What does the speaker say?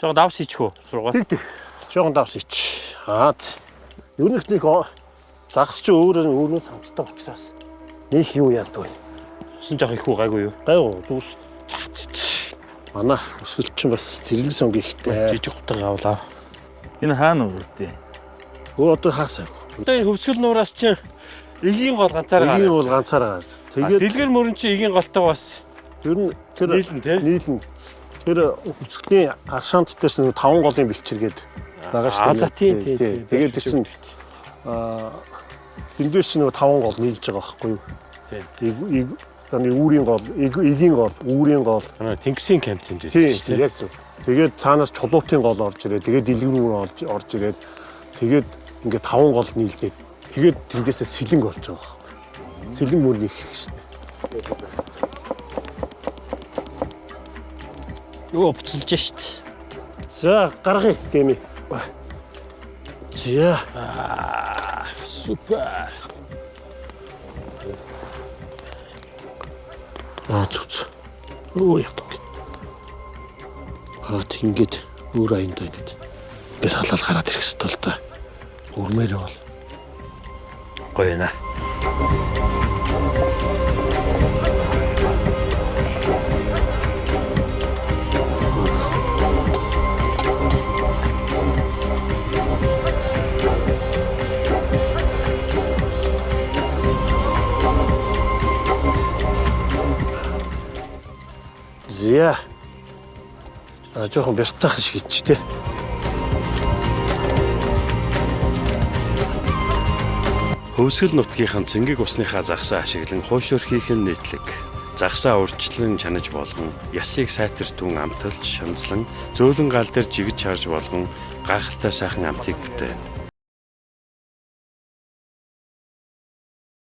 Жог давс ичих үү? Сургаа. Тэг тэг. Жохон давс ич. Аа. Ер нь их нэг загас чи өөрөө өөрнөө самцтай учраас нэг юу яадаг вэ? Усан жоох их үү гайгүй юу? Гайгүй зүгээр шүү дээ. Манай өсөлт чинь бас зэрлэг сонг ихтэй. Жижиг хутга явлаа. Энэ хаана үрдээ? Өө одоо хаасаа. Одоо энэ хөвсгөл нуураас чинь эгийн гол ганцаараа Эгийн гараа. бол ганцаараа гарч. Тэгээд Дэлгэр мөрөн чинь эгийн голтойгоо бас ер нь тэр нийлнэ те. нийлнэ. Тэр хөвсгөлийн аршаант дээрс нэг таван голын бэлчиргээд байгаа шүү Аа дээ. за тийм тийм. тийм. Тэгээд тэр чинь аа тэндээс чинь нөгөө таван гол нийлж байгаа байхгүй юу? Тийм. Нэг үүрийн гол, эгийн гол, үүрийн гол. Аа, Тэнгисийн камп тэмдэж Тийм, шүү дээ. яг зөв. Тэгээд цаанаас чулуутын гол орж ирээд, тэгээд дэлгэр мөр орж орж ирээд, тэгээд ингээд таван гол нийлгээд, тэгээд тэндээсээ сэлэнг болж байгаа байхгүй. Сэлэнг мөр нэг их шнэ. Юу буцалж шít. За, гаргая гэмий. За, Супер. Аа зүг зүг. Өө ятг. Аа тэг ингээд өөр аяндаа ингээд ингээд салаал гараад ирэх хэвээр л да. Өрмээр бол Гоё наа. Зя. Аа жоохон бэртайхан шиг ичч те. Хөвсгөл нутгийнхан цэнгэг усныхаа загсаа ашиглан хуушуур хийх нь нийтлэг. Загсаа урьдчилан чанаж болгон, ясыг сайтар түн амталж, шанзлан, зөөлөн гал дээр жигэж чарж болгон гайхалтай сайхан амтыг бүтээн.